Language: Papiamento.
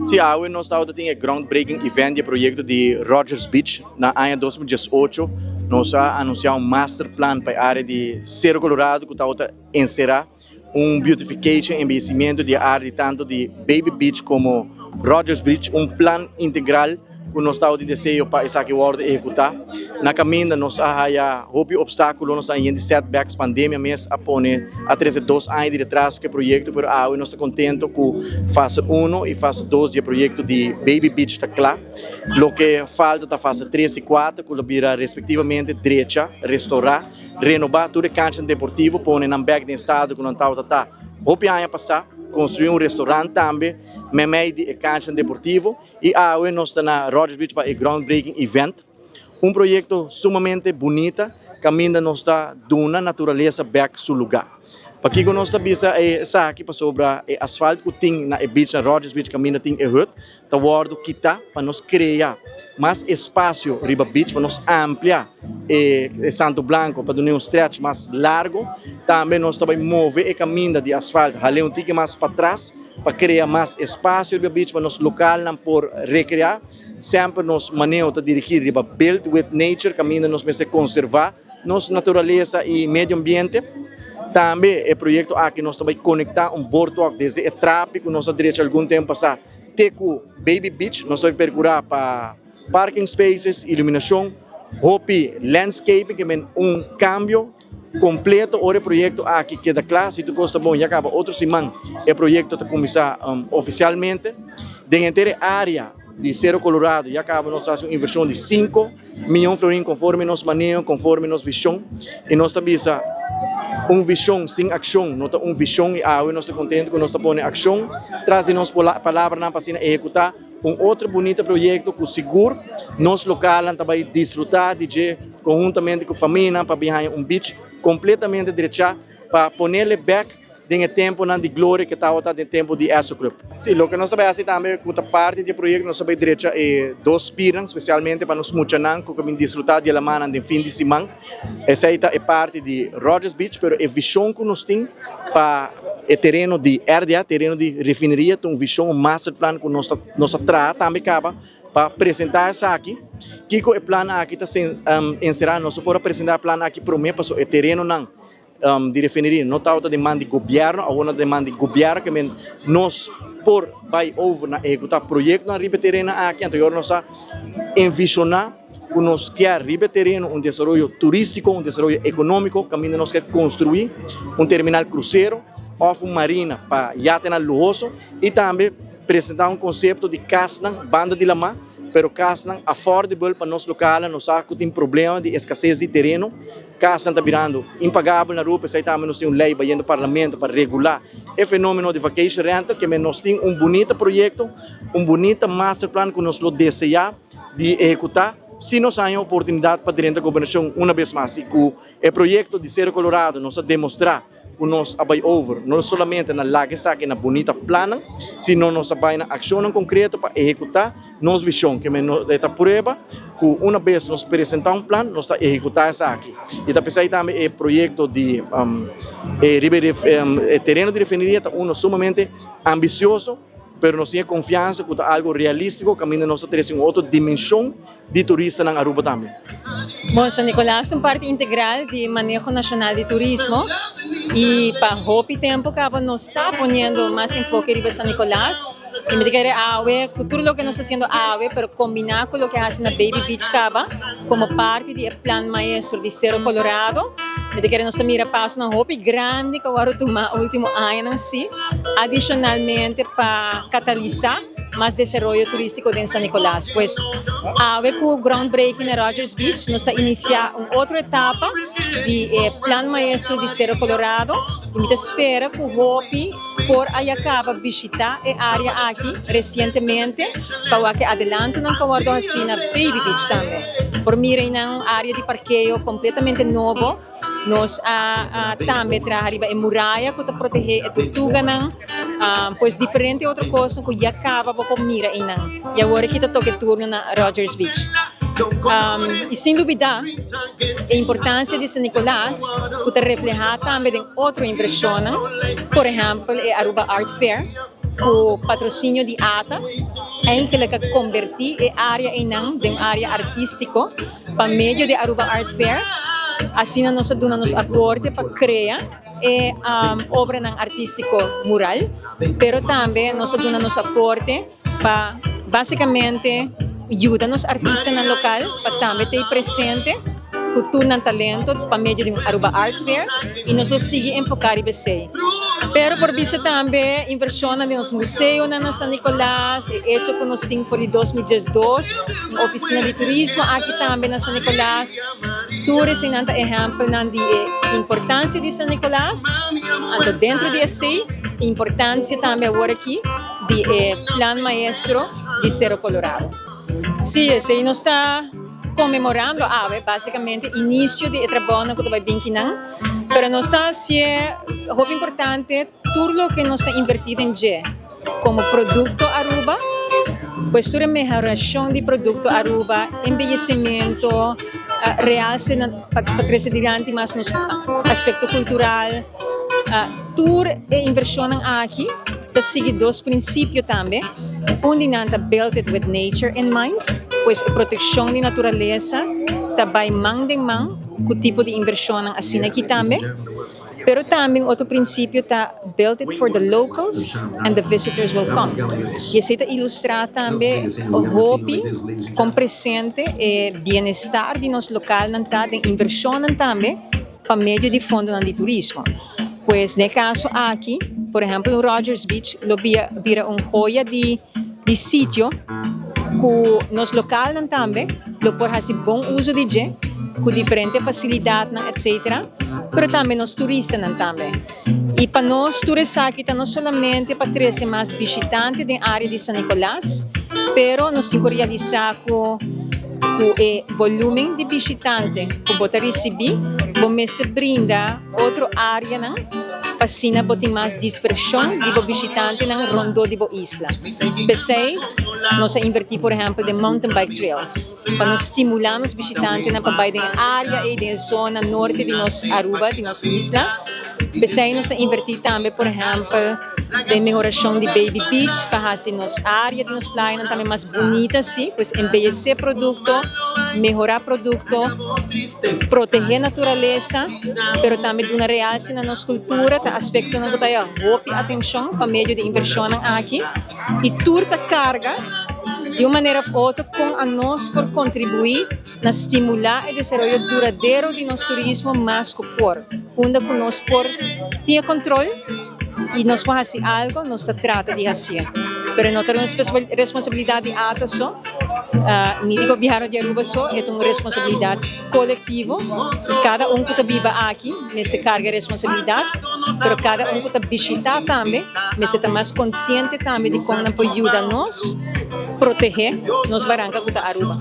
Si, awe nos tabata tin e groundbreaking event di e proyecto di Rogers Beach. Na aña 2018 nos a anuncia un master plan pa e area di Cerro Colorado cu tabata encera un beautification, embellecimiento di e area di tanto di Baby Beach como Rogers Beach, un plan integral cu nos tabata tin deseo pa esaki wordo ehecuta. Na caminda nos a haya hopi obstaculo, nos a haya setbacks, pandemia mes a pone a trece 2 aña di retraso cu e proyecto, pero awe nos ta contento cu fase 1 y fase 2 di e proyecto di Baby Beach ta cla. Loke falta ta fase 3 y 4, cu lo bira respectivamente drecha, restaura, renoba tur e cancha deportivo, pone nan back den estado cu nan tabata ta hopi aña pasa, construi un restaurant tambe memey di e cancha deportivo y awe nos ta na Rogers Beach pa e groundbreaking event. Un proyecto sumamente bunita, caminda nos ta duna naturalesa back su lugar. Pakico nos ta bisa esaki? Pasobra e asfalt cu tin na e beach, na Rogers Beach, caminda tin e hut, ta wordo kita pa nos crea mas espacio riba beach, pa nos amplia e Santo Blanco, pa duna un stretch mas largo. Tambe nos ta bay move e caminda di asfalt, hale un tiki mas pa atras, pa crea mas espacio riba beach, pa nos localnan por recrea. Semper nos maneho ta dirigi riba build with nature, caminda nos mester conserva nos naturalesa y medio ambiente. Tambe e proyecto aki nos ta bay conecta un boardwalk desde e trapi cu nos a drecha algun tempo pasa te cu Baby Beach. Nos ta bay percura pa parking spaces, iluminacion, hopi landscaping, kiermen un cambio completo ora e proyecto aki keda cla. Si tur cos ta bon, ya caba otro siman e proyecto ta cuminsa oficialmente. Den henter area di Cerro Colorado ya caba nos a haci un inversion di 5 miyon florin conforme nos maneho, conforme nos vision. Y nos ta bisa, un vision sin accion no ta un vision, y awe nos ta contento cu nos ta pone accion tras di nos palabranan pa asina ehecuta un otro bunita proyecto cu sigur nos localnan ta bay disfruta di dje conhuntamente cu famia pa bin un beach completamente drecha pa ponele back den e temponan di gloria cu tabata den tempo di Esso Club. Si, loke nos ta bay haci tambe cu ta parti di e proyecto, nos ta bay drecha e dos piernan, specialmente pa nos muchanan cu bin disfruta di laman den fin di siman. Esey ta e parti di Rogers Beach, pero e vision cu nos tin pa e tereno di RDA, tereno di refineria, un vision, un master plan cu nos ta traha tambe caba pa presenta esaki. Kico e plan aki ta encera? Nos por presenta e plan aki prome, paso e terenonan di refineria no tabata den man di gobierno, awor ta den man di gobierno, kiermen nos por bay over na ehecuta proyecto na riba tereno aki. Anto nos a envisiona cu nos kier riba tereno un desaroyo turistico, un desaroyo economico, caminda nos kier construi un terminal crucero of un marina pa yatenan luhoso y tambe presenta un concepto di casnan banda di lama, pero casnan affordable pa nos local. Nos sa cu tin problema di escasez di tereno, casnan ta birando impagabel na Aruba. Esey tambe nos tin un ley bayendo parlamento pa regula e fenomeno di vacation rental. Kiermen nos tin un bunita proyecto, un bunita master plan cu nos lo desea di ehecuta si nos haya oportunidad pa drenta gobernacion un bes mas. Y cu e proyecto di Cerro Colorado nos a demostra cu nos a bay over no solamente na laga esaki na bunita plan, sino nos a bay na accion concreto pa ehecuta nos vision. Kiermen ta prueba cu un bes nos presenta un plan, nos ta ehecuta esaki. Y ta p'esey tambe e proyecto di e tereno di refineria ta uno sumamente ambicioso, pero nos tin confiansa cu ta algo realistico, caminda nos ta trece un otro dimension di turista na Aruba tambe. Bon, San Nicolas ta un parti integral di maneho nacional di turismo y pa hopi tempo caba nos ta poniendo mas enfoke riba San Nicolas. Y mi ta kere awe, cu tur loke nos ta haciendo awe, pero combina cu loke haci na Baby Beach caba, como parti di e plan maestro di Cerro Colorado, mi ta kere nos ta mira pasonan hopi grandi cu a tuma ultimo añanan si, adicionalmente pa catalisa mas desaroyo turistico den San Nicolas. Pues, awe cu groundbreaking na Rogers Beach, nos ta inicia un otro etapa di e plan maestro di Cerro Colorado y mi ta spera cu hopi por a caba bishita e area aki recientemente pa cu adelantonan cu a wordo haci na Baby Beach tambe. Por mira un area di parkeo completamente nobo. Nos a tambe traha riba e muraya cu ta protege e tortuganan, pues diferente otro cos cu ya caba bo por mira einan. Y awor aki ta toca turno na Rogers Beach. Y sin lubida e importancia di San Nicolas, cu ta refleha tambe den otro inversionnan, por ehempel e Aruba Art Fair. Ku patrosinio di ata, eigenlijk a kombertí e área einan den un área artístiko pa medio di Aruba Art Fair. Asina nos a duna nos aporte pa krea e obranan artístiko mural, pero tambe nos a duna nos aporte pa básikamente yuda nos artistanan lokal pa tambe ta ei presente ku tur nan talento pa medio di un Aruba Art Fair i nos lo sigui enfoká riba esei. Pero por bisa tambe invershonnan den nos museonan na San Nicolas, e echo ku nos tin for di 2012 un ofisina di turismo aki tambe na San Nicolas, tur eseinan ta ehèmpelnan di e importansia di San Nicolas. Anto dentro di esei e importansia tambe awor aki di e Plan Maestro di Cerro Colorado. Sí, esei nos ta konmemorando awe, básikamente inisio di e trabounan ku ta bai bin kinan, pero nos ta hasié hopi importante tur loke nos ta invertí den dje komo produkto Aruba, pues tur e mehorashon di produkto Aruba, embeyecimento, realse pa trese dilanti mas nos aspekto kultural, tur e invershonnan aki. Ta sigui dos prinsipio tambe, un di nan ta build it with nature in mind, pues e protekshon di naturalesa ta bai man den man ku tipo di invershonnan asina aki tambe. Pero tambe un otro prinsipio ta build it for the locals and the visitors will come. I esei ta ilustrá tambe hopi kon presente e bienestar di nos lokalnan ta den invershonnan tambe pa medio di fondonan di turismo. Pues den e kaso aki, por ehèmpel un Rogers Beach lo bia bira un hoya di di sitio ku nos lokalnan tambe lo por hasi bon uso di dje ku diferente fasilidatnan etsetera, pero tambe nos turistanan tambe. I pa nos tur esaki ta no solamente pa trese mas bishitante den área di San Nicolas, pero nos tin ku realisá ku ku e volumen di bishitante ku bo ta risibí, bo mester brinda otro áreanan pa asina bo tin mas dispershon di bo bishitantenan rondó di bo isla. P'esei nos a invertí por ehèmpel den mountain bike trails pa nos stimulá nos bishitantenan pa bai den e área ei, den e zona norte di nos Aruba, di nos isla. P'esei nos ta invertí tambe por ehèmpel den mehorashon di Baby Beach pa hasi nos área di nos playanan tambe mas bunita así, pues embeyesé produkto, mehorá produkto, protehé naturalesa, pero tambe duna realse na nos kultura ta aspektonan ku ta haya hopi atenshon pa medio di invershonnan aki i tur ta karga di un manera òf otro kon anos por kontribuí na stimulá e desaroyo duradero di nos turismo mas ku por. Unda ku nos por tin e kontrol i nos por hasi algo, nos ta trata di hasié. Pero no ta responsabilidat di ata so, ni di gobièrnu di Aruba so, e ta un responsabilidat kolektivo. Kada un ku ta biba aki mester karga e responsabilidat, pero kada un ku ta bishitá tambe mester ta mas konsiente tambe di kon nan por yuda nos protehé nos baranka ku ta Aruba.